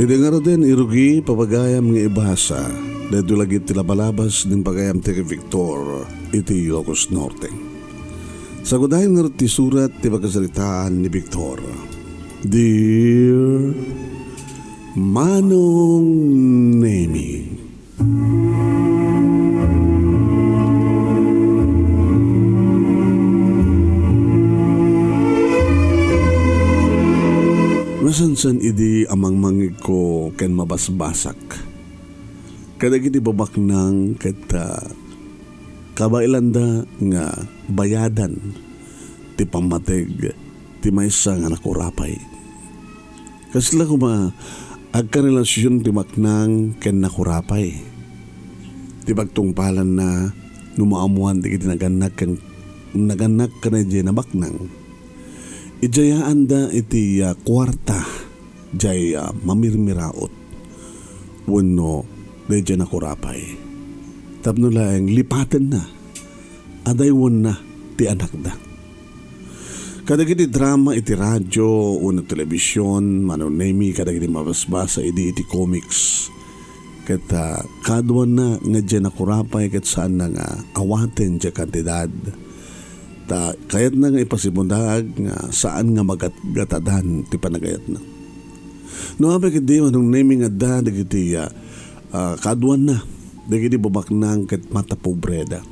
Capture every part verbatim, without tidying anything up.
Idi ngaruden, irugi, papagayam nga ibasa, daytoy lagip ti lapalabas nga impagayam ti Victor iti Ilocos Norte. Sagudayen ngarud ti surat ti pakasaritaan ni Victor. Dear Manong Nemi. Nasansan idi a mangmangngegko ken mabasbasak kadagiti babaknang ket, ah, kabaelanda nga bayadan ti pammateg ti maysa nga nakurapay. Kasla koma agkarelasion ti baknang ken nakurapay. Ti pagtungpalanna no maammoan dagiti nagannak ken nagannak kadaydiay a baknang. Idiayaanda iti, ah, kuarta diay, ah, mamirmiraot wenno daydiay a nakurapay tapno laeng lipatenna, adaywanna ti anakda. Kadagiti drama iti radio wenno telebision, Manong Nemi, kadagiti mabasbasa idi iti comics. Ket, ah, kaaduanna nga diay a nakurapay ket saanna nga awaten diay kantidad. Ta kayatna nga ipasimudaag nga saan nga magatgatadan ti panagayatna. No apay ketdi, Manong Nemi, nga adda dagiti, ah, ah, kaaduanna dagiti babaknang ket matapobreda.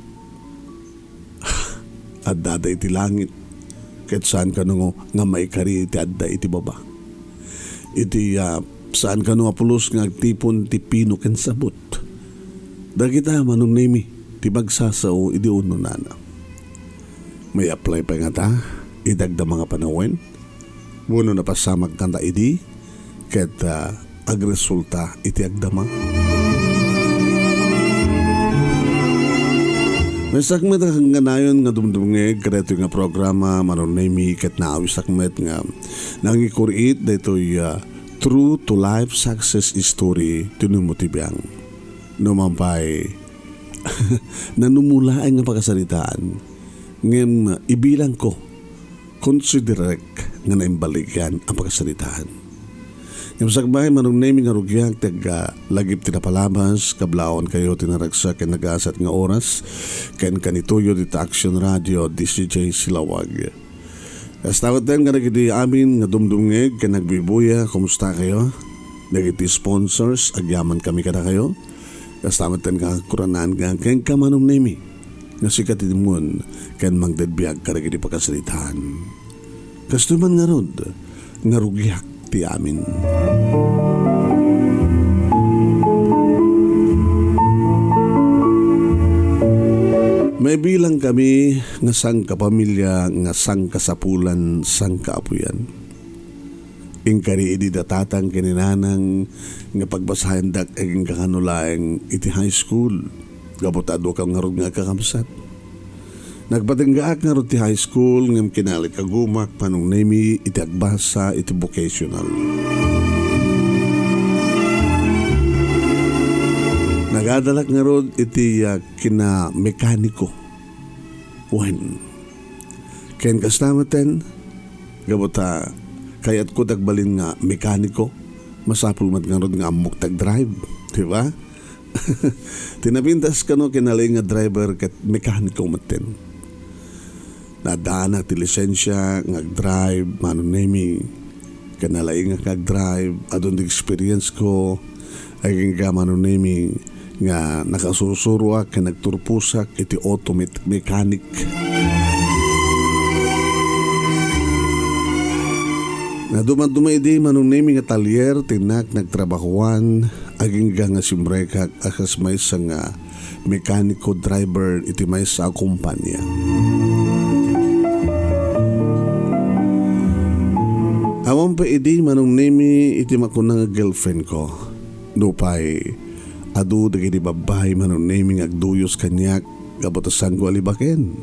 Addada iti langit, ket saan kano nga maikari ti adda iti baba. Iti, ah, saan kano a pulos nga agtipon ti pino ken sabut. Dagita, Manong Nemi, ti magsasao idi unonana. May-apply pay ngata iti agdama nga panawen? Wenno napasamak ngata idi ket, ah, agresulta iti agdama? Maysak met a kangkanayon nga dumdumngeg kadaytoy nga programa, Manong Nemi, ket naawisak met nga nangikuriit daytoy, ah, true to life success story ti Nemo ti Biang. No man pay, nanumolaeng a pakasaritaan, ngem ibilangko, konsiderek nga naimbaligan a pakasaritaan. Ngem sakbay, Manong Nemi, nga rugiak ti agga-, lagip ti napalabas, kablawankayo ti naragsak ken nagasat nga oras, ken kanitoyo dita Action Radio, D C J Silawag. Kasta met kadagiti amin nga dumdumngeg ken nagbibuya, kumusta kayo? Dagiti sponsors, agyaman kami kadakayo. Kasta met nga kuranaan nga kenka, Manong Nemi, nga sika ti dimon ken mangdedbiag kadagiti pakasaritaan. Kastoy man ngarud nga rugiak ti amin. Maibilang kami nga sangkapamilya, nga sangkasapulan, sangkaapuyan. Inkari idi da tatang ken ni nanang nga pagbasaendak agingga kano laeng iti high school, gapu ta adu ka ngarud nga agkakabsat. Nagpatenggaak ngarud ti high school ngem kinalikagumak, Manong Nemi, iti agbasa iti vocational. Nagadalak ngarud iti, ah, kinamekaniko. Wen, ken kasta metten, gapu ta kayatko ti agbalin nga mekaniko, masapul met ngarud nga ammok ti agdrive, di ba? Ti napintas kano ken nalaing nga driver ket mekaniko metten. Naaddanak ti lisensia nga agdrive, Manong Nemi, ken nalaingak nga agdrive, adun ti experience ko, agingga, Manong Nemi, nga nakasursuroak ken nagturposak iti auto met-, mechanic. Nadumaduma idi, Manong Nemi, nga talyer ti innak nagtrabahoan, agingga nga simrekak a kas maysa nga mekaniko driver iti maysa a kumpanya. Awan pay idi, Manong Nemi, iti makuna nga girlfriend ko. Nupay adu dagiti babbai, Manong Nemi, nga agduyos kaniak gapu ta saanko a libaken.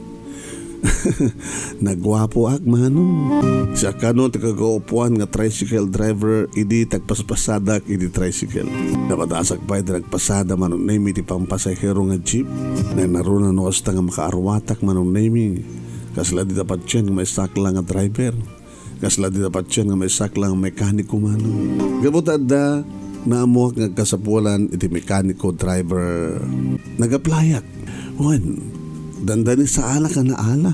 Naguapoak, Manong. Siak kano ti kagaupuan nga tricycle driver idi ti agpaspasadak iti tricycle. Napadasak pay ti nagpasada, Manong Nemi, iti pampasahero nga jeep. Nainaruna no kasta nga makaarwatak, Manong Nemi. Kasla dita patien nga maisakla nga driver. Kasla dita patien nga maysaklang mekaniko man. Gapu ta adda naammoak nga agkasapulan iti mekaniko driver. Nag-applyak. Wen, dandani saanak a naala.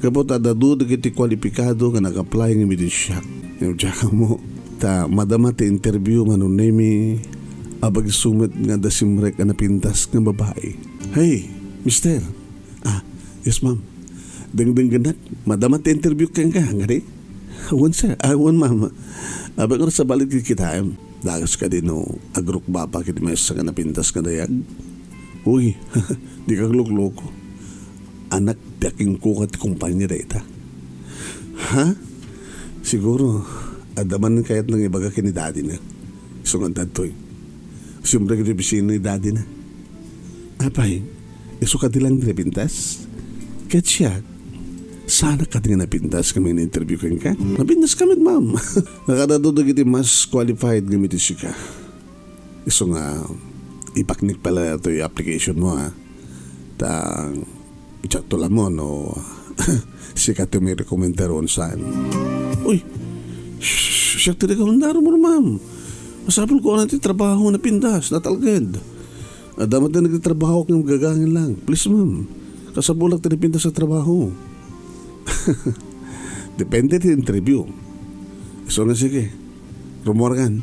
Gapu ta adda dagiti kualipikado nga nag-apply ngem idi siak. Ngem diak ammo ta madama ti interview, Manong Nemi, a pagisumit nga adda simrek a napintas nga babai. Hey, mister. Ah, yes, ma'am. Dengdenggenak, madama ti interview kenka, ngani? Wen, sir. Ah, wen, ma'am. Apay nga sabali ti kitaem. Dagus kadi no agrukbaba ket maysa nga napintas nga dayag? Uy, dika aglukloko. Anak ti akingkuka ti kumpanya dayta. Ha? Siguro, adda man kayatna nga ibaga ken ni daddy na. Isu nga adtoy. Siyempre, iti opisina ni daddy na. Apay, isu kadi lang ti napintas? Ket siak, saanak kadi nga napintas nga mangin-interview kenka? Napintas ka met, ma'am. Nakadado dagiti mas qualified nga iti sika. Isu nga, ipaknik pala toy application mo, ha? Ta, diak to lamon, no? Sika ti umirekomendar, unsan? Uy, sh-, siak ti rekomendar mo, ma'am. Masapul ko, ano, ti trabaho napintas, natalged. Adda met nagtrabaho nga gagangin lang. Please, ma'am. Kasapulak ti napintas a trabaho. Depende ti interview. Isu nga, sige. Rumuarkan.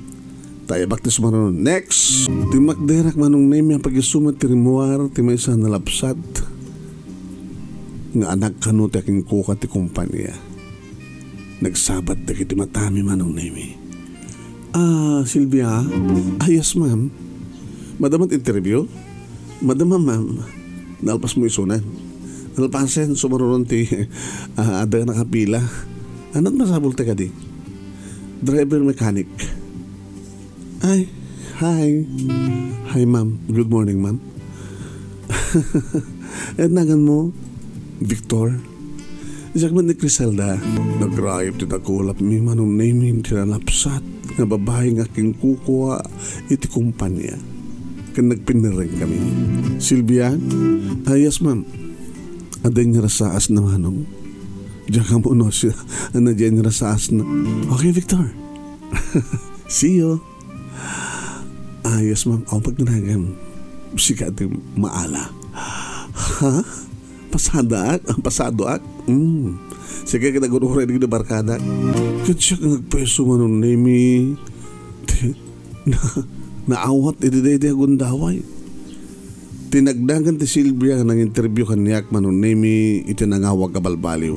Ta ibaak ti sumaruno. Next! Timmakderak, Manong Nemi, a pagisumit ti rumuar ti maysa a nalapsat nga anak kano ti akingkuka ti kumpanya. Nagsabat dagiti matami, Manong Nemi. Ah, Silvia? Ah, yes, ma'am. Madama ti interview? Madama, ma'am. Nalpas mo isunan. Nalpasen, sumaruno ti, ah, adda nakapila. Anat masapul ti kadi? Driver mechanic. Ay, hi. Hi, ma'am. Good morning, ma'am. Anat nagan mo? Victor. Diak met ni Criselda. Nagrayep ti dakulapmi, Manong Nemi, ti nalapsat nga babai nga akinkukua iti kumpanya. Ken nagpinnerreng kami. Silvia? Ah, yes, ma'am. Adda ni rasaas na, Manong. Diak ammo no siya, ano, diak ni rasaas na. Okay, Victor. See you. Ah, yes, ma'am. Awan pagdanagan. Sika ti maala. Ha? Pasadaak? Ah, pasadoak? Mm. Sige, kita gururay di barkadak. Ket siak nga agpayso, Manong Nemi. Ti, na, naawat iti daydi a gundaway. Tinagdangan ti Silvia nga nang-interview kaniak, Manong Nemi, iti nangawag a balbaliw.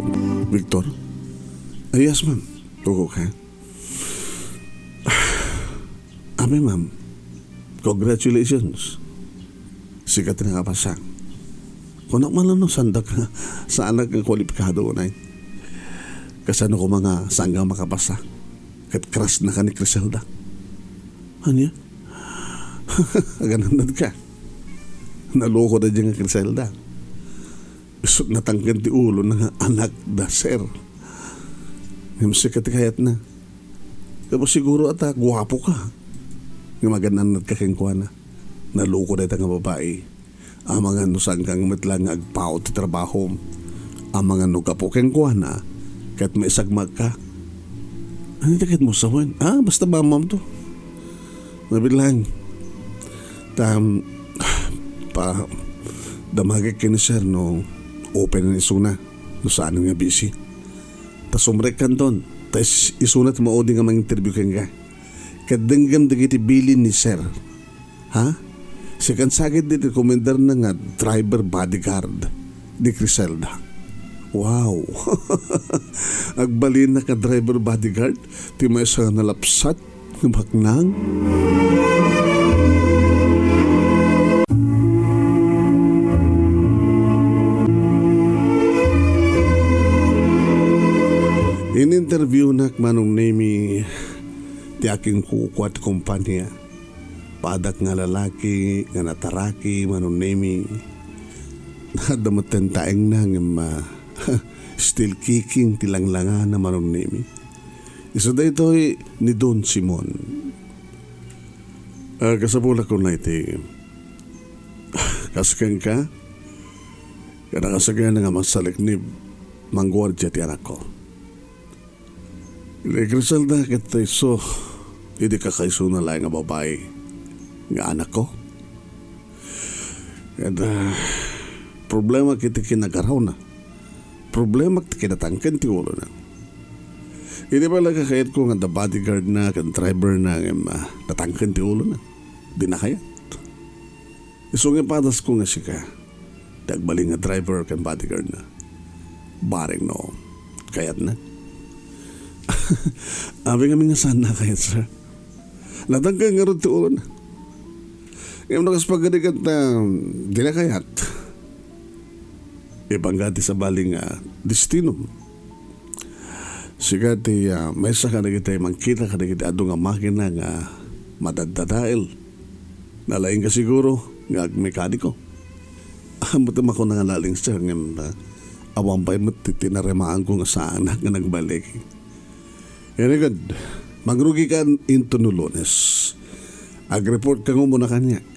Victor? Ah, yes, ma'am. Kuko ka? Amen, ma'am. Congratulations. Sika ti nakapasa. Kunak man no, sanda ka, saanak nga kwalipikado, unay. Kasano koma nga saan nga makapasa? Ket crush na ka ni Criselda. Ania? Agananad ka. Naloko da diay nga Criselda. Isut natangken ti ulo na nga anak da, sir. Ngem sika ti kayatna. Tapos siguro ata guapo ka. Nga maganannad ka kenkuana. Naloko dayta nga babai. Amangan no saan ka met lang nga agpaut ti trabahom. Amangan no gapu kenkuana, ket maisagmag ka. Ano ti ket mo sawen? Ah, basta mamam to. Mabilang. Tam, pa, damagek ken ni sir no open ni isuna. No saan nga busy. Ta sumrek kanton. Ta is-, isuna ti maudi nga mang-interview kenka. Ket denggem dagiti bilin ni sir. Ha? Sikan saged ti rekomendarna nga driver bodyguard ni Criselda. Wow! Agbalin na ka driver bodyguard ti maysa nga nalapsat nga baknang. In-interview nak, Manong Nemi, ti akinkukua ti kompania. Padak nga lalaki nga nataraki, Manong Nemi. Adda met ti taengna ngem, ah, still kicking ti langlangana, Manong Nemi. Isu daytoy ni Don Simon. Ah, kasapulak ko na iti kas kenka, kada kasagana nga masaliknib, mangguardia ti anakko. Ni Criselda ket isu idi kakaisuna laeng a babai nga anakko. Ket, ah, problema ket ti kinagarawna. Problema ti kinatangken ti ulona. Idi pay la kakayatko nga adda bodyguard na ken driver na ngem, ah, natangken ti ulona. Di nakayat. Isu nga ipadasko nga sika ti agbalin nga driver ken bodyguard na. Bareng no kayatna. Abi ngamin nga saan na kayat, sir. Natangken ngarud ti ulona. Ngem no kas pagarigan ta, di na kayat. Ibagak ti sabali nga destino. Sika ti, ah, maysa kadagiti mangkita kadagiti adu nga makina nga madaddadael. Nalaingka siguro nga agmekaniko. Ammom ti makuna nga nalaing, sir, ngem, ah, awan pay met ti tinaremaanko nga saanak nga nagbalik. Very good. Mangrugikan intono Lunes. Agreport ka nga umuna kaniak.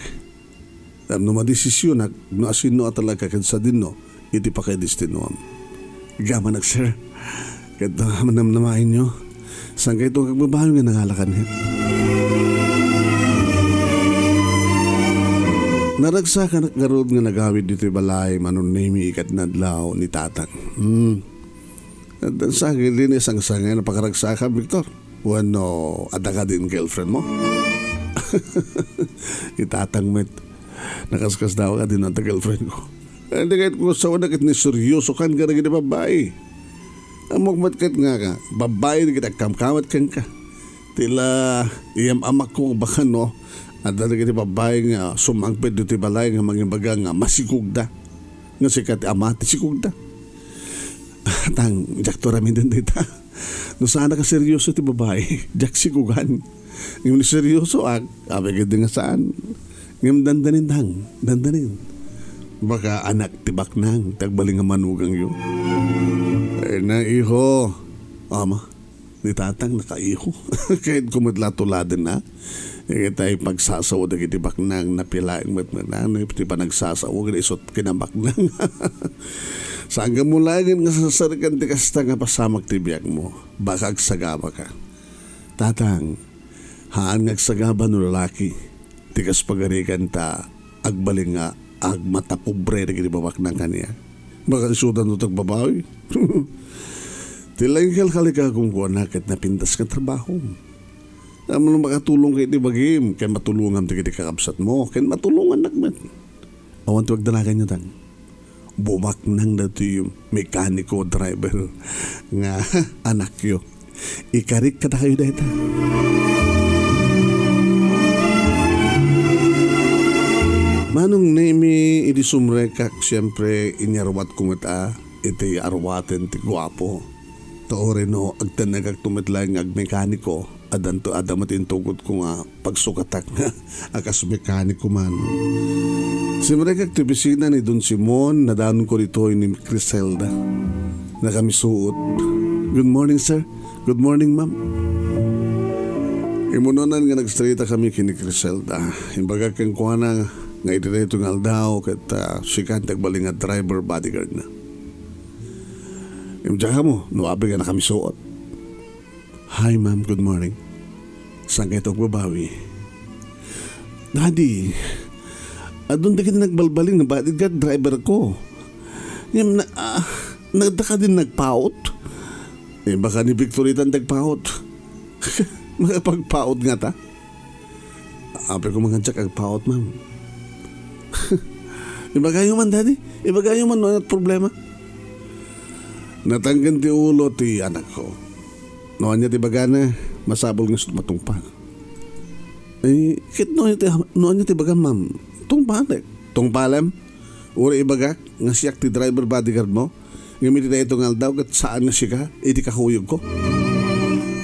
Tapno madesisionak no asino a talaga ken sadinno iti pakaidestinoam. Gamanak, sir. Ket, ah, manamnamaenyo, saan kayto nga agbabawi nga nangala kaniak? Naragsakanak ngarud nga nagawid ditoy balay, Manong Nemi, ket nadlaw ni Tatang. Hmm. Ket sa, di ni sangsangay a pakaragsakam, Victor. Wenno, adda kadin girlfriend mo? Ni Tatang met. Nakaskasdaaw kadin adda girlfriend ko. Ay, di kayat ko sawen a ket ni seryoso kan kadagiti babbai. Ammok met ket nga ka, babbai dagiti agkamkamot kenka. Ti la, iyam-amakko baka no, adda dagiti babbai nga sumangpet ditoy balay nga mangibaga nga masikugda. Nga sika ti ama ti sikugda. Tang, diak to ramiden dayta. No saan a kaseryoso ti babai, diak sikugan. Ngem no seryoso ak, apay ketdi nga saan. Ngem dandanin, Tang, dandanin. Baka anak ti baknang ti agbalin nga manugangyo. Ay na, iho. Ama, ni Tatang nakaiho. Kayatko met la tuladen, a. Ket ay pagsasao dagiti baknang, napilaeng met met, a, ti panagsasao ken isut ken a baknang. Saan gamo laengen nga sasarikan ti kasta nga pasamak ti biagmo. Baka agsagabaka. Tatang, haan nga agsagaba no lalaki ti kas pagarigan ta agbalin nga agmatapobre dagiti babaknang kaniak. Baka isudan no tagbabawi. Ti laeng kalkalikagum kuana ket napintas nga trabaho. Ammom no makatulongka iti bagim ken matulongam dagiti kakabsatmo ken matulongannak met. Awan ti pagdanaganyo, Tang. Bubaknang datoy mekaniko, driver nga anakyo. Ikarik kadakayo dayta. Manong Nemi, idi sumrekak, siempre, inyarwatko met a iti arwaten ti guapo. Ta uray no agtennegakto met laeng nga agmekaniko, addanto, adda met intugotko nga pagsukatak nga a kas mekaniko man. Simrekak ti opisina ni Don Simon, nadanonko ditoy ni Criselda. Nakamisuot. "Good morning, sir." "Good morning, ma'am." Imunonan nga nagstaritakami ken ni Criselda. Imbagak kenkuana nga iti daytoy nga aldaw ket, ah, sika ti agbalin nga driver bodyguard na. Imdiakmo no apay nga nakamisuot. "Hi, ma'am. Good morning. Saan kayto agbabawi?" "Daddy, adun dagiti nagbalbalin nga bodyguard driver ko. Ngem na, ah, nadda kadin nagpaut?" "Eh, baka ni Victorita ti nagpaut." "Makapagpaut ngata?" "Apay ko nga diak agpaut, ma'am." "Ibagayo man, Daddy. Ibagayo man no ania't problema." Natangken ti ulo ti anakko. No ania ti ibagana, masapul nga isut' matungpal. "Eh, ket no ania ti, no ania ti ibagam, ma'am?" "Tungpalek." "Tungpalem? Uray ibagak nga siak ti driver bodyguard mo, ngem iti daytoy nga aldaw ket saan nga sika iti kakuyogko."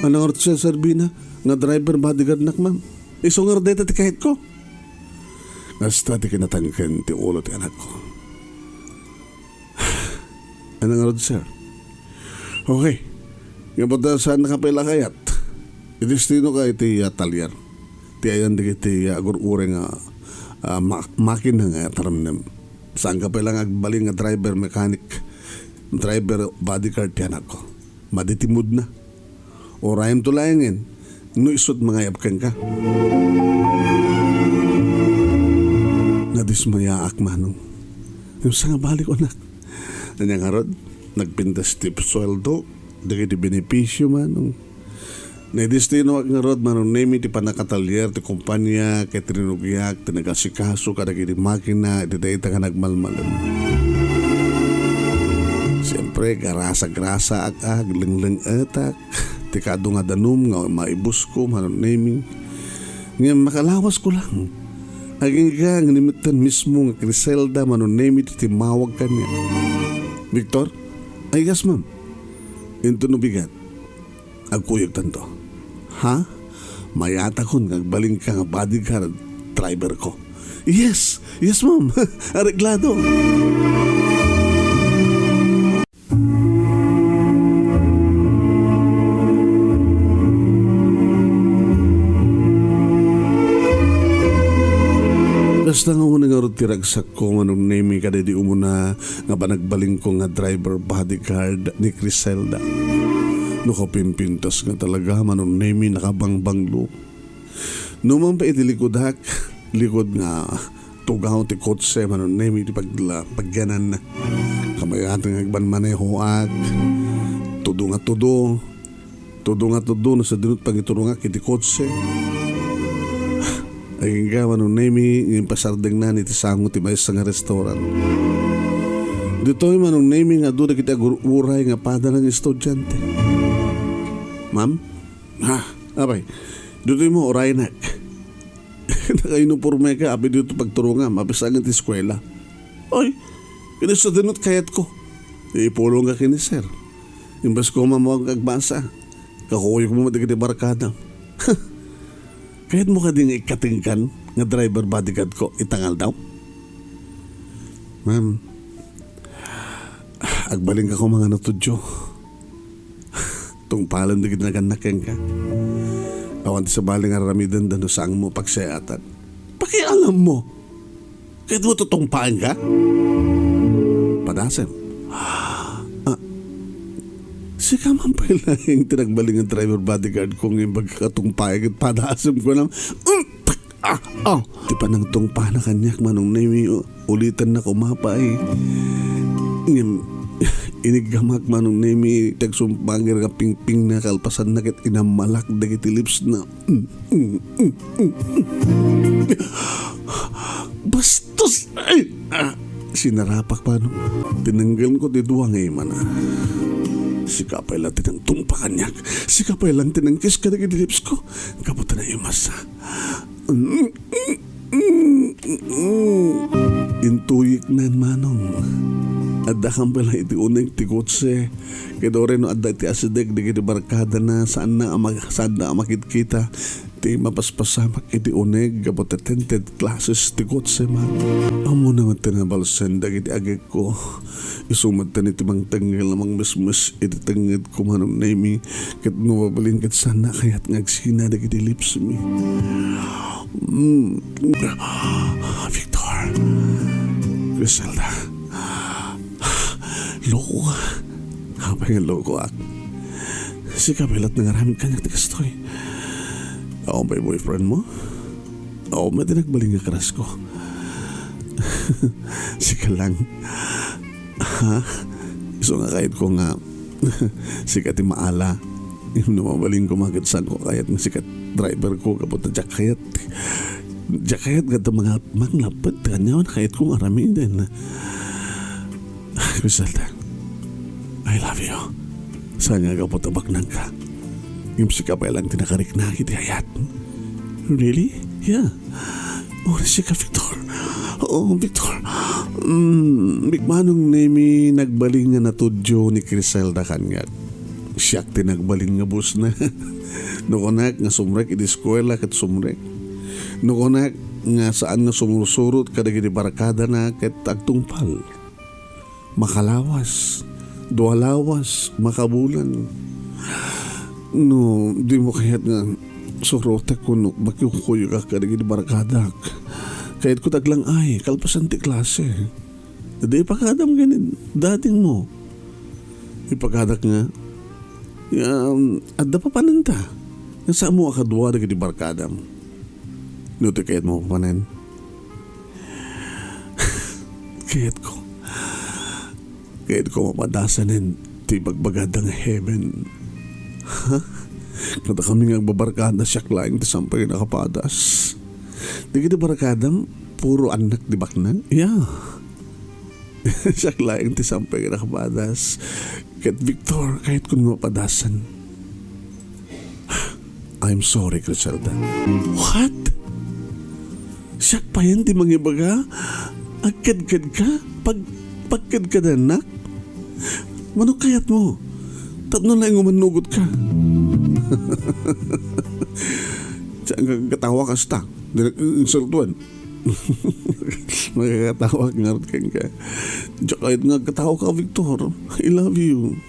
"Ania ngarud ti serserbina nga driver bodyguardnak, ma'am? Isu ngarud dayta ti kayatko." Kasta ti kinatangken ti ulo ti anakko. "Ania ngarud, sir?" "Okay. Ngem ta saannaka pay la kayat. Idestinoka iti, ah, talyer ti ayan dagiti, ah, agur-uray nga, ah, ma-, makina nga taremnem. Saanka pay la nga agbalin nga driver mechanic, driver bodyguard ti anakko. Madi ti mood na." Urayemto laengen no isut' mangayab kenka. Nadismayaak, Manong. Ngem sangabali ko, anak. Ania ngarud, nagpintas ti sueldo dagiti benepisio, Manong. Naidestinoak ngarud, Manong Nemi, ti pannakatalier ti kompania ket rinugiak ti nagasikaso kadagiti makina iti dayta nga nagmalmalem. Siempre, garasa-grasaak, aglenglengetak ti kadu nga danum nga maibusko, Manong Nemi. Ngem makalawasko lang. Agingga nga ni metten mismo nga Criselda, Manong Nemi, ti timmawag kaniak. "Victor? Ay, yes, ma'am." "Inton no bigat, agkuyogtanto." "Ha? Mayatakon nga agbalinka nga bodyguard driver ko." "Yes! Yes, ma'am! Areglado!" Kasta nga unay ngarud ti ragsakko, Manong Nemi, kadaydi umuna nga panagbalinko nga driver bodyguard ni Criselda. No kapimpintas nga talaga, Manong Nemi, nakabangbanglo. Numan pay iti likudak, likud nga tugaw ti kotse, Manong Nemi, ti pagla-, pagyananna. Kamayatan nga agmanmanehoak. Tudo nga tudo. Tudo nga tudo no sadino ti pangiturongak iti kotse. Agingga, Manong Nemi, nga impasardengnan iti sango ti maysa nga restaurant. Ditoy, Manong Nemi, nga adu dagiti agur-uray nga pada nga estudiante. "Ma'am?" "Ha? Apay, ditoy mo, uraynak." "Nakaunipormeka, apay ditoy pagturongam, apay saan ti eskuela?" "Ay, kadi sadino ti kayatko. Ipulongka ken ni sir. Imbes ko mamuag agbasa, kakuyogmo met dagiti barkada." "Kayatmo kadi nga ikkatengkan nga driver bodyguard ko ita nga aldaw?" "Ma'am, agbalinka koma nga natudyo. Tungpalen dagiti nagannak kenka. Awan ti sabali nga aramidenda no saanmo pagsayaatan." "Pakialammo! Kayatmo tutungpaenka?" "Padasem." "Ah, sika man pay laeng ti nagbalin nga driver bodyguard ko nga imbag katungpaek ket padasem," kunam. Mm, tak, ah, ah. Ti panagtungpana kaniak, Manong Nemi, u-, ulitenna koma pay. Ngem, iniggamak, Manong Nemi, ti agsumpangir nga pingpingna, kalpasanna ket inammalak dagiti lipsna. Mm, mm, mm, mm. "Bastos! Ay! Ah!" Sinarapak, Manong. Tinenggelko ti dua nga imana. "Sika pay la ti nagtungpa kaniak. Sika pay lang ti nangkiss kadagiti lips ko. Gapu ta naimasa." Intuyiknan, Manong. Adda kan pay la iti uneg ti kotse. Ket uray no adda iti asideg dagiti barkadana, saanna a mag-, saanna a makitkita ti mapaspasamak iti uneg gapu ta tinted glasses ti kotse, Manong. Ammona met ti nabalsen dagiti agekko. Isu met ti mangtengngel a mangmesmes iti tengngedko, Manong Nemi, ket no mabalin ket saanna a kayat nga agsina dagiti lipsmi. Mm. Victor. Criselda. Loko ka. Apay nga lokoak? Sika pay la ti nangaramid kaniak ti kastoy. Awan pay boyfriend mo? Awan met ti nagbalin nga crush ko. Sika lang. Ha? Isu nga kayatko nga sika ti maala. No mabalin koma ket saanko a kayat nga sika ti driver ko, gapu ta diak kayat, diak kayat nga adda manga-, manglapet ti kaniawan a kayatko nga aramiden. Criselda, I love you. Saan nga gapu ta baknangka. Ngem sika pay lang ti nakarikna iti ayat. Really? Yeah. Oh, sika, Victor. Oh, Victor. Mm, Big Manong Nemi, nagbalin nga natudyo ni Criselda kaniak. Siak ti nagbalin nga busna. No kunak nga sumrek iti eskuela ket sumrek. No kunak nga saan nga sumursurot kadagiti barkadana ket agtungpal. Makalawas, dua lawas, makabulan. No, dimo kayat nga surotek wenno makikuyogak kadagiti barkadak. Kayatko ti aglang-ay, kalpasan ti klase. Di ipakadam ken dadingmo. Ipakadak nga, Ngem, adda papananta. Nga saanmo a kadua dagiti barkadam. No ti kayatmo papanen. Kayatko. Kayatko mapadasanen ti ibagbagada nga heaven. Ha? Kadakami nga agbabarkada, siak laeng ti sampay nga nakapadas. Dagiti barkadam, puro annak ti baknang? Yeah. Siak laeng ti sampay nga nakapadas. Ket Victor, kayatko nga mapadasan. I'm sorry, Criselda. What? Siak payen ti mangibaga? Agkedked ka? Pag-, pagkedkadannak? Mano kayatmo? Tapno laeng umannugot ka. Siak nga agkatawa kasta. Dinak insultuan. Makakatawa ngarud kenka. Diak kayat nga agkatawa ka, Victor. I love you.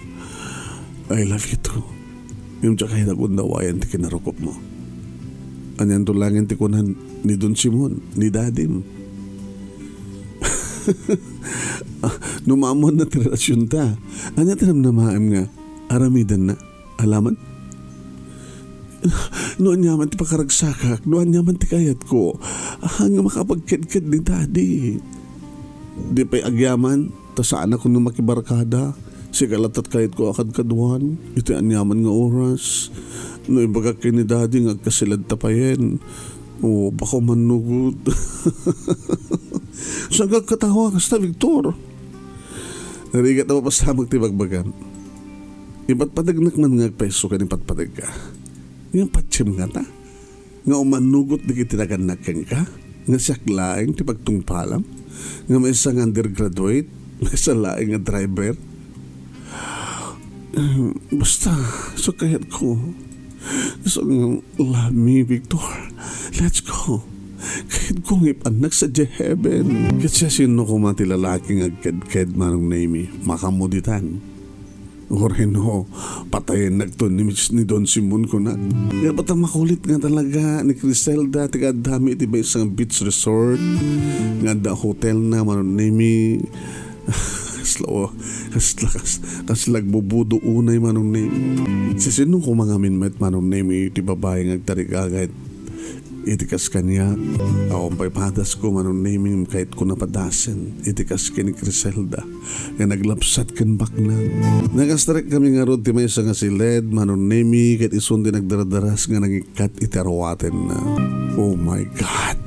I love you too. Ngem diak kayat a gundawayan ti kinarukopmo. Anianto laeng ti kunan ni Don Simon, ni Dadim? Ah, no maammoanna ti relasionta, ania ti namnamaem nga aramidenna? Alaman? No aniaman ti pakaragsakak, no aniaman ti kayatko, ah, nga makapagkedked ni Daddy. Di pay agyaman, ta saanak nga makibarkada, sika latta ti kayatko a kadkaduan, iti aniaman nga oras. No ibagak ken ni Daddy nga agkasilad ta payen, o baka umannugot. Saan ka agkatawa kasta, Victor? Narigat a mapasamak ti bagbagam. Ipatpategnak man nga agpayso ken ipatpategka. Ngem patiem ngata nga umannugot dagiti nagannak kenka, nga siak laeng ti pagtungpalam, nga maysa nga undergraduate, maysa laeng nga driver. Em, basta, isu kayatko. Isu nga love me, Victor. Let's go. Kayatko nga ipannak sadiay heaven. Ket siasino koma ti lalaki nga agkedked, Manong Nemy? Makamuditan. Uray no, patayennakto ni Miss, ni Don Simon, kunak. Ngem ta makulit nga talaga ni Criselda ti kaaddami iti maysa nga beach resort nga adda hotelna, Manong Nemy. Kasla, kasla, kas-, kasla agbubudo unay, Manong Nemy. Siasino koma ngamin met, Manong Nemy, ti babai nga agtarigagay iti kas kaniak? Awan pay padasko, Manong Nemy, ngem kayatko napadasen iti kas ken ni Criselda nga naglapsat ken baknang. Nagastrekkami ngarud ti maysa nga siled, Manong Nemy, ket isun ti nagdardaras nga nangikkat iti aruatenna. Oh my God!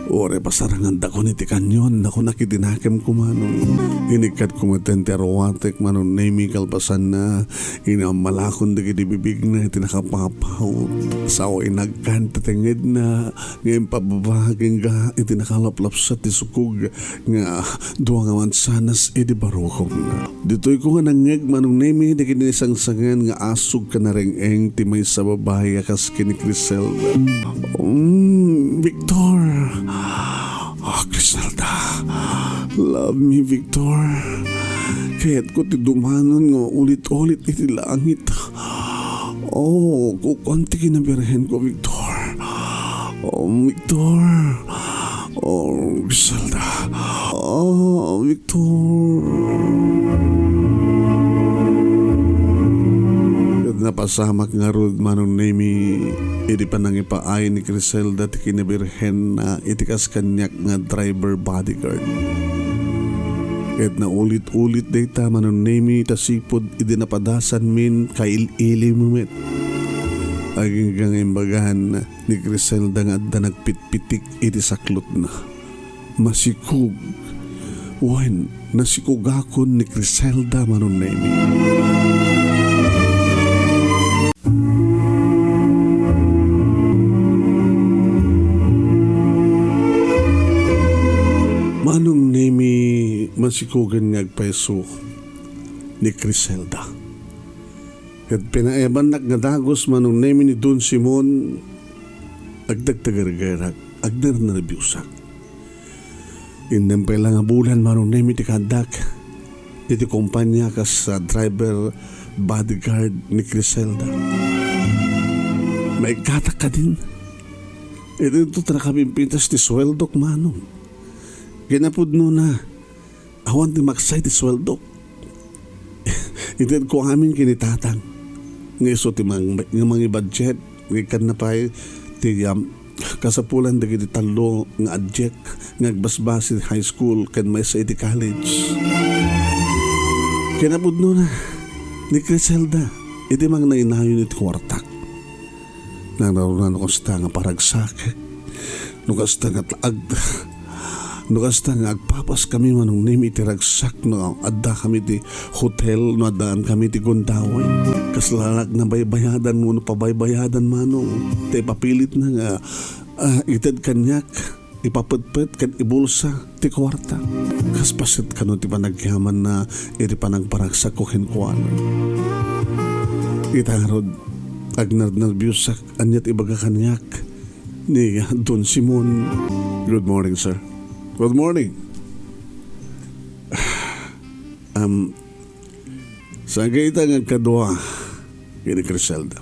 Uray pasarangandakon iti kanyon, nakunak iti nakemko, Manong. Inikkatko metten ti aruatek, Manong Nemy, kalpasanna, inammalakon dagiti bibigna iti nakapapaut. Sao inagkan ti tengedna, nga impababa kenka iti nakalaplapsat ti sukog nga dua nga mansanas idi barukongna. Ditoyko nga nangngeg, Manong Nemy, dagiti naisangsangan nga asug ken nareng-eng ti maysa a babai a kas ken ni Criselda. Mm, Victor. Oh, Criselda. Love me, Victor. Kayatko ti dumanon nga ulit-ulit iti langit. Oh, kukuan ti kinabirhenko, Victor. Oh, Victor. Oh, Criselda. Oh, Victor. Ket napasamak ngarud, Manong Nemy, idi panangipaay ni Criselda ti kinabirhenna iti kas kaniak nga driver bodyguard. Ket naulit-ulit dayta, Manong Nemy, ta sipud idi napadasanmin, kail-ilim met. Agingga nga imbagan ni Criselda nga adda nagpitpitik iti saklotna. Masikog. Wen, nasikogakon ni Criselda, Manong Nemy. Manong Nemy, masikogen nga agpayso ni Criselda. Ket pinaebannak nga dagus, Manong Nemy, ni Don Simon, agdagtagergerak, agnernerbiosak. Innem pay la nga bulan, Manong Nemy, ti kaaddak iti kompania kas, ah, driver bodyguard ni Criselda. Maikkatak kadin. Iti ito ta nakapimpintas ti sueldok, Manong. Kinapudnona, awan ti maksay ti sueldok. Itedko amin ken ni tatang nga isu ti mang-, nga mangibudget, nga ikkanna pay ti, um, kasapulan dagiti tallo nga adjek nga agbasbas iti high school ken maysa iti college. Kinapudnona, ni Criselda iti mangnainayon iti kuartak. Nangruna no kasta nga paragsak, no kasta nga taag, no kasta nga agpapas kami manong nimi iti ragsak no adda kami ti hotel, no addaan kami ti gundaway. Kasla laak nabaybayadan wenno pabaybayadan manong, ta ipapilitna nga, ah, ited kaniak, ipapetpet ken ibulsa ti kuarta. Kas paset kano ti panagyamanna iti panagparagsakko kenkuana. Ita ngarud, agnernerbiosak, ania ti ibaga kaniak ni Don Simon. Good morning, sir. Good morning. Um, Saan ka ita nga agkadua ken ni Criselda?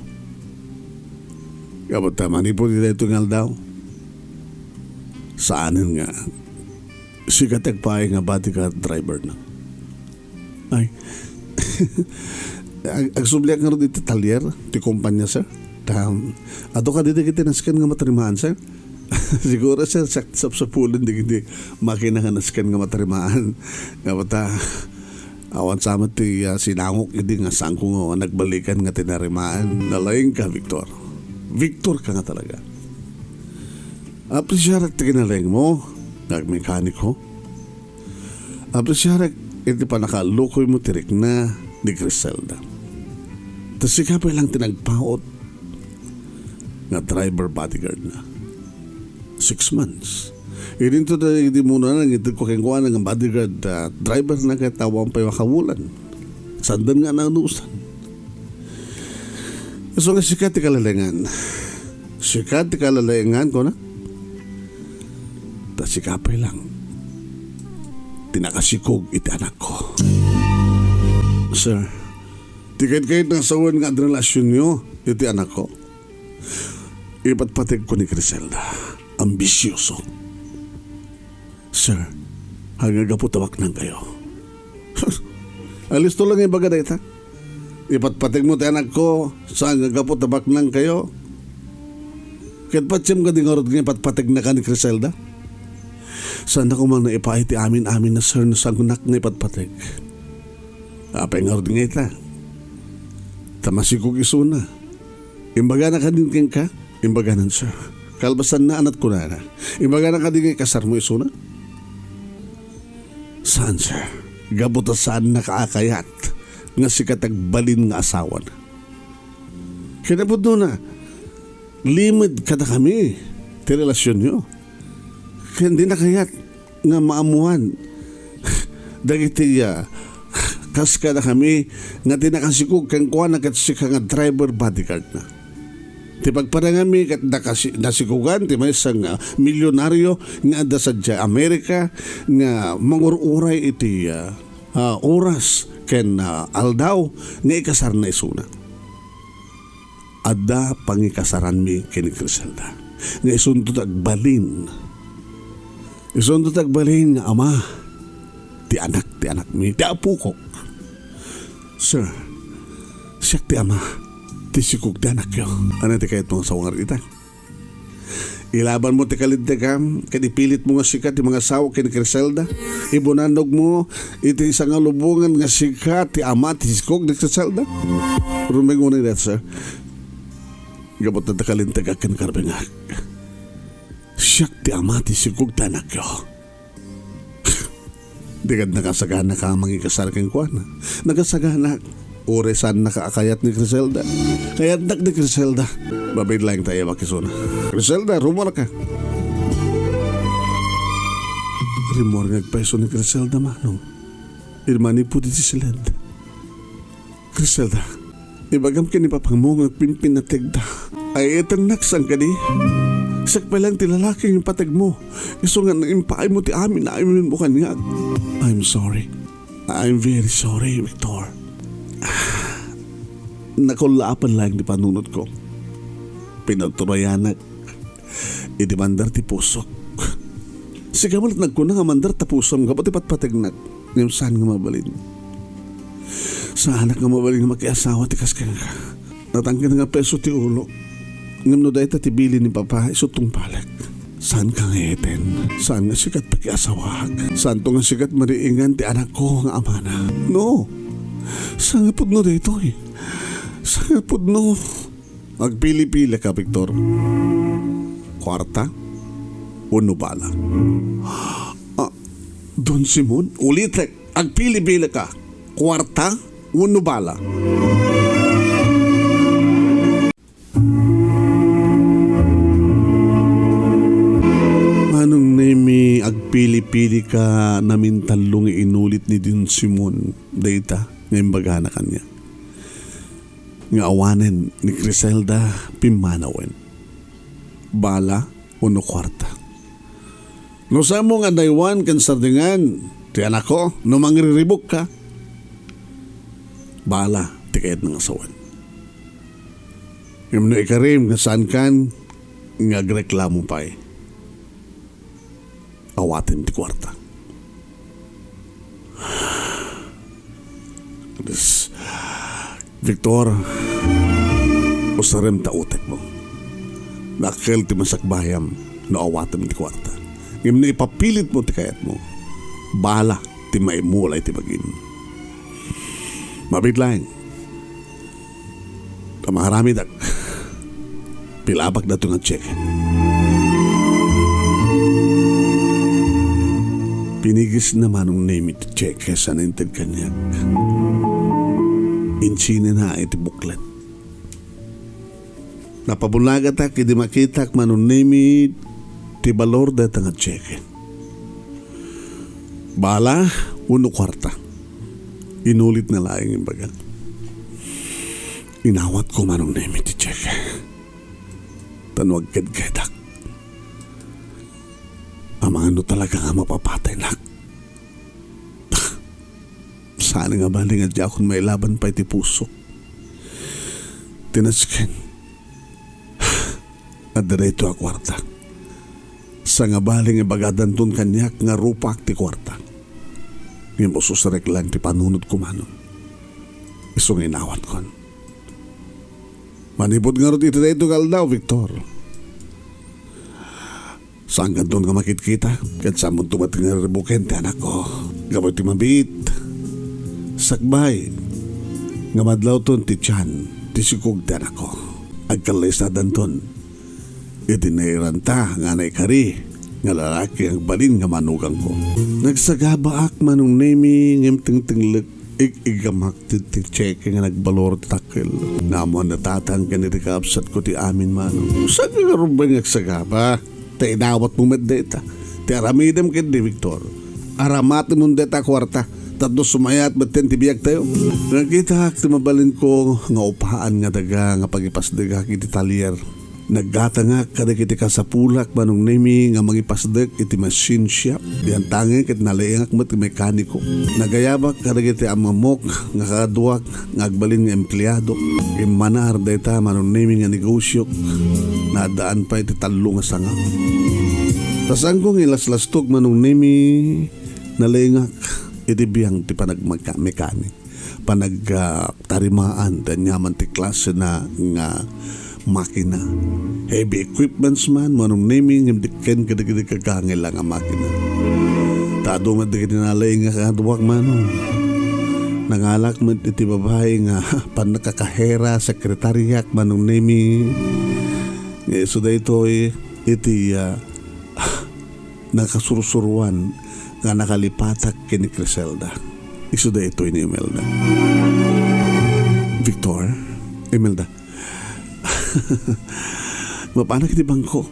Gapu ta manipud iti daytoy nga aldaw, saanen nga sika ti agpaay nga bodyguard driver na. Ay. Ag-, agsubliak ngarud iti talyer ti kumpanya, sir. Ta, adu kadi dagiti nasken nga matarimaan, sir? Siguro, sir, sak-, sapsapulen dagiti makina nga nasken nga matarimaan. Gapu ta, awan sa met ti, ah, sinangok idi nga saanko nga nagbalikan nga tinarimaan. Nalaingka, Victor. Victor ka nga talaga. Apresiarak ti kinalaingmo nga agmekaniko. Apresiarak iti pannakaallukoymo ti rikna ni Criselda. Ta sika pay lang ti nagpaut nga driver bodyguard na. Six months. Idinto dagiti munana nga itedko kenkuana nga bodyguard, ah, driver na ket awan pay makabulan. Sanda nga naanusan. Isu nga sika ti kalalaingan. Sika ti kalalaingan, kuna? Ta sika pay lang ti nakasikog iti anakko. Sir, ti kayat-kayat nga sawen nga adda relasionyo iti anakko. Ipatpategko ni Criselda. Ambisioso. Sir, aggapu ta baknang kayo. Alisto lang ibaga dayta. Ipatpategmo ti anakko, saan nga gapu ta baknang kayo? Ket patiem kadi ngarud nga ipatpategna ka ni Criselda? Saan a koma nga ipaay ti amin-amin na, sir, no saannak nga ipatpateg. Apay ngarud nga ita? Ta masikog isuna. Imbagana kadin kenka? Imbaganan, sir. Kalpasanna, anat kunana. Imbagana kadin nga ikasarmo isuna? Saan, sir? Gapu ta saannaka a kayat nga sika ti agbalin nga asawana. Kinapudnona, limed kadakami ti relasionyo. Ken dina kayat nga maammoan dagiti, ah, kas kadakami nga ti nakasikog kenkuana ket sika nga driver bodyguard na. Ti pagparangammi ket nakasi-, nasikogan ti maysa nga milionario nga adda sadiay Amerika nga mangur-uray iti, ah, ah, oras ken, ah, aldaw nga ikasarna isuna. Adda pangikasaranmi ken ni Criselda nga isunto ti agbalin. Isunto ti agbalin nga ama ti anak ti anakmi, ti apokok. Sir, siak ti ama ti sikog ti anakyo. Ania ti kayatmo nga sawen ita? Ilabanmo ti kalintegam, ket ipilitmo nga sika ti mangasawa ken ni Criselda. Ibunanogmo iti sangalubongan nga sika ti ama ti sikog ni Criselda. Rumbeng unay dayta, sir. Gapu ta kalintegak ken karbengak. Siak ti ama ti sikog ti anakyo. Di kad nakasagana ka mangikasar kenkuana. Nakasagana. Uray saannaka a kayat ni Criselda. Kayatnak ni Criselda. Babaen laeng ta iyabbak isuna. Criselda, rummuarka. Rimmuar nga agpayso ni Criselda, manong. Idi manipud iti siled. Criselda, ibagam ken ni papangmo nga agpinpinnategda. Ay, etennak saan kadi? Siak pay lang ti lalaki nga ipategmo. Isu nga naimpaaymo ti amin-aminmo kaniak. I'm sorry. I'm very sorry, Victor. Nakullaapan laeng ti panunotko. Pinagturayanak iti mandar ti pusok. Sika met nagkuna nga mandar ta pusom gapu ti patpategnak, ngem saan nga mabalin. Saanak nga mabalin nga makiasawa ti kas kenka. Natangken nga peso ti ulok. Ngem no dayta ti bilin ni Papa, isu tungpalek. Saanka nga eten. Saan nga sikat pakiasawaak. Saanto nga sikat mariingan ti anakko nga amana. No. Sangapudno daytoy. Sangapudno. Agpili-pili ka, Victor. Kuarta wenno bala? Ah, Don Simon, ulitek, agpili-pili ka. Kuarta wenno bala? Manong Nemi, agpili-pili ka, namintallo nga inulit ni Don Simon dayta nga imbagana kaniak. Nga awanen ni Criselda pimmanawen. Bala wenno kuarta? No saanmo nga daywan ken sardingan ti anakko, no mangriribukka, bala ti kayatna nga sawen. Ngem no ikarim nga saankan nga agreklamo pay, awatem ti kuarta. Des-, Victor, usarem ta utekmo. Dakkel ti masakbayam no awatem ti kuarta. Ngem no ipapilitmo ti kayatmo, bala ti maimula iti bagim. Mabiit laeng. Ta maaramidek, pilabak daytoy nga cheque. Pinigisna Manong Nemi ti cheque sa nainted kaniak. Insinina iti buklet. Napabunagatak idi makitak Manong Nemi ti balor dayta nga cheque. Bala wenno kuarta? Inulitna laeng imbaga. Inawatko Manong Nemi ti cheque. Ta no agkedkedak, amangan no talaga nga mapapataynak. Saan nga bali nga diakon mailaban pay ti pusok. Ti nasken, adda daytoy a kuarta. Saan nga bali nga ibagadanton kaniak nga rupak ti kuarta. Ngem ususrek laeng ti panunotko Manong. Isu nga inawatkon. Manipud ngarud iti daytoy nga aldaw, Victor, saankanton nga makitkita, ket saanmonto met nga ribuken ti anakko. Gapu iti mabiit, sakbay, nga madlawton ti tiyan ti sikog ti anakko. Agkallaysadanton iti nairanta nga naikari nga lalaki nga agbalin nga manugangko. Nagsagabaak Manong Nemi, ngem tengtenglek Ig-igamak ti, ti cheque nga nagbalor ti dakkel. Ammoan da Tatang ken iti kakabsatko ti amin Manong. Saan ka ngarud nga agsagaba? Ta inawatmo met dayta. Ti aramidem ketdi, Victor. Aramatemon dayta a kuarta. Tapno sumayat metten ti biagtayo. Nakitak ti mabalinko nga upaan nga daga nga pagipasdegak iti talyer. Naggatangak kadagiti kasapulak Manong Nemi nga mangipasdek iti machine shop. Diay tangen ket nalaingak met ti mekaniko. Nagayabak kadagiti ammoamok nga kaaduak nga agbalin nga empleado. Immanar dayta Manong Nemi nga negosio. Naaddaan pay ti tallo nga sanga. Ta saanko nga ilaslastog Manong Nemi, nalaingak iti biang ti panagmeka-, mekanik. Panag, ah, tarimaan ti aniaman ti klasena nga makina. Heavy equipments man, Manong Nemi, ngem diken kadagiti gagangel nga makina. Ta adu met dagiti nalaing nga kaaduak, Manong. Nangalak met iti babai nga pannakakahera, sekretariak, Manong Nemi. Nga isu daytoy iti, ah, nakasursuruan nga nakalipatak ken ni Criselda. Isu daytoy ni Imelda. Victor, Imelda. Mapanak iti bangko.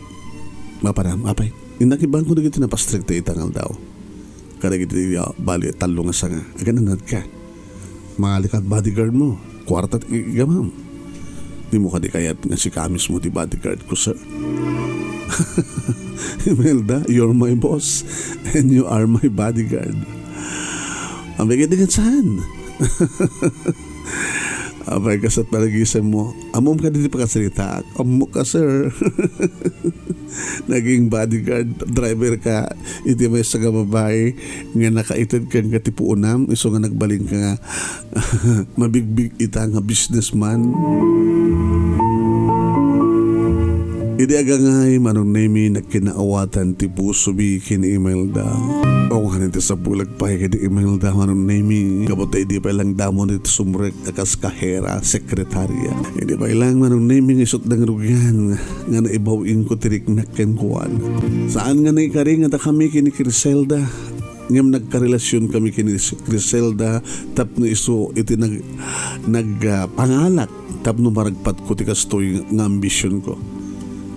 Mapanam, apay. Innak iti bangko dagiti napastrek ti ita nga aldaw. Kadagiti, ah, bali tallo nga sanga. Agan-anadka. Mangalika ti bodyguard mo. Kuarta ti igamam. Dimo kadi kayat nga sika mismo ti bodyguard ko, sir? Imelda, you're my boss and you are my bodyguard. Ang bigay din saan? Apay, kasat panagisem mo. Ammom kadi ti pakasaritaak. Ammok ka, sir. Naging bodyguard, driver ka iti maysa nga babai nga nakaited kenka ti puonam, isu nga nagbalinka nga mabigbig ita nga businessman. Idi agangay, Manong Nemi, nagkinaawatan ti pusomi ken ni Imelda. Awan ti sapulag pay ken ni Imelda, Manong Nemi. Gapu ta idi pay lang damo iti sumrek a kas kahera, sekretarya. Idi pay lang, Manong Nemi, nga isut' nangrugian nga naibaw-ingko ti riknak kenkuana. Saan nga naikari nga dakami ken ni Criselda, ngem nagkarelasion kami ken ni Criselda tapno isu iti nag-, nag-, ah, pangalak tapno maragpatko ti kastoy nga ambisionko.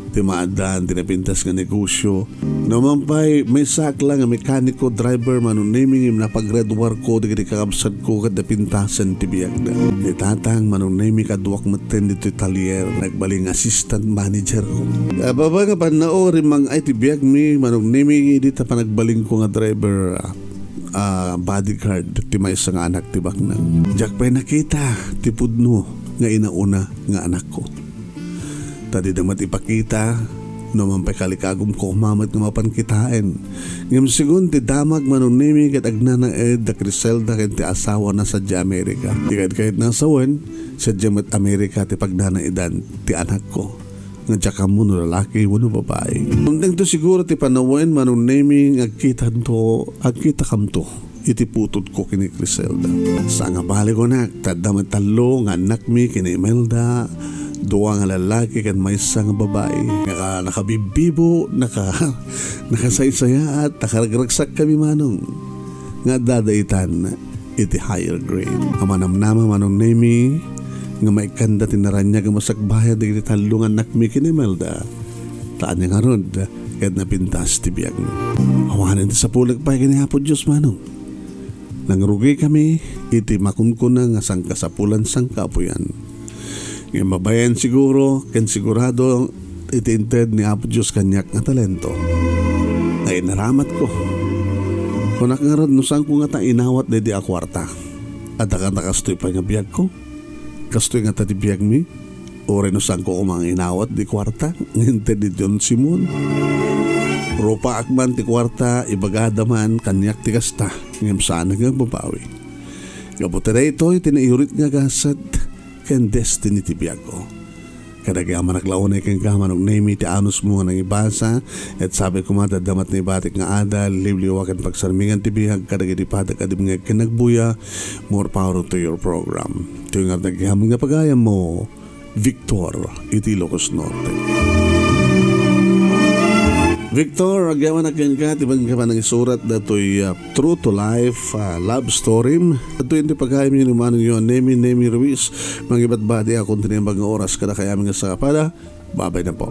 Ti maaddaan ti napintas nga negosio. No man pay, maysaak la nga mekaniko, driver, Manong Nemi, ngem napaggraduarko dagiti kakabsatko ket napintasen ti biagda. Ni tatang, Manong Nemi, kaduak metten ditoy talyer, nagbalin nga assistant managerko. Ababa nga pannao, rimmang-ay ti biagmi, Manong Nemi, idi ta panagbalinko nga driver, ah, bodyguard ti maysa nga anak ti baknang. Diak pay nakita ti pudno nga inauna nga anakko. Ta dida met ipakita, no man pay kalikagumko koma met nga mapan kitaen. Ngem segun ti damag, Manong Nemi, ket agnanaed da Criselda ken ti asawana sadiay Amerika. Ti kayat-kayatna a sawen, sadiay met Amerika ti pagnanaedan ti anakko. Nga diak ammo no lalaki wenno babai. Untengto siguro ti panawen, Manong Nemi, nga agkitanto, agkitakamto iti putodko ken ni Criselda. Saan nga bale, kunak, ta adda met tallo nga annakmi ken ni Imelda, dua nga lalaki ken maysa nga babai. Naka-, nakabibbibo, naka-, nakasaysayaat, nakaragragsakkami, Manong, nga adda daytan iti higher grade. Amanamnama, Manong Nemi, nga maikkanda ti naraniag a masakbayan dagiti tallo nga annakmi ken ni Imelda. Ta ania ngarud ket napintas ti biagmi. Awanen ti sapulag pay ken ni Apo Dios, Manong. Nangrugikami iti makunkuna nga sangkasapulan sangkaapuyan. Ngem mabayaen siguro ken sigurado iti inted ni Apo Dios kaniak nga talento nga inaramatko. Kunak ngarud, no saanko ngata inawat daydi a kuarta, adda kanta kastoy pay nga biagko? Kastoy ngata ti biagmi? Uray no saanko koma nga inawat di kuarta nga inted ni Don Simon? Rupaak man ti kuarta, ibagada man kaniak ti kasta, ngem saanak nga agbabawi. Gapu ta daytoy ti naiurit nga gasat ken destiny ti biagko. Kadagiti amannak la unay kenka, Manong Nemi, ti anusmo nga nangibasa, et sabi koma, adda met naibatik nga adal, liwliwa ken pagsarmingan ti biag kadagiti padak a dimngeg ken nagbuya. More power to your program. Itoy nga nagyaman nga pagayammo, Victor, iti Ilocos Norte. Victor, agyamanak kenka ti panangisurat datoy, ah, true to life, ah, love story. Datoy iti pagayam ni manong yo, Nemi, Nemi Ruiz. Mangibatbati akon ti naimbag nga oras kadakayamin nga sangkapada. Babay na po.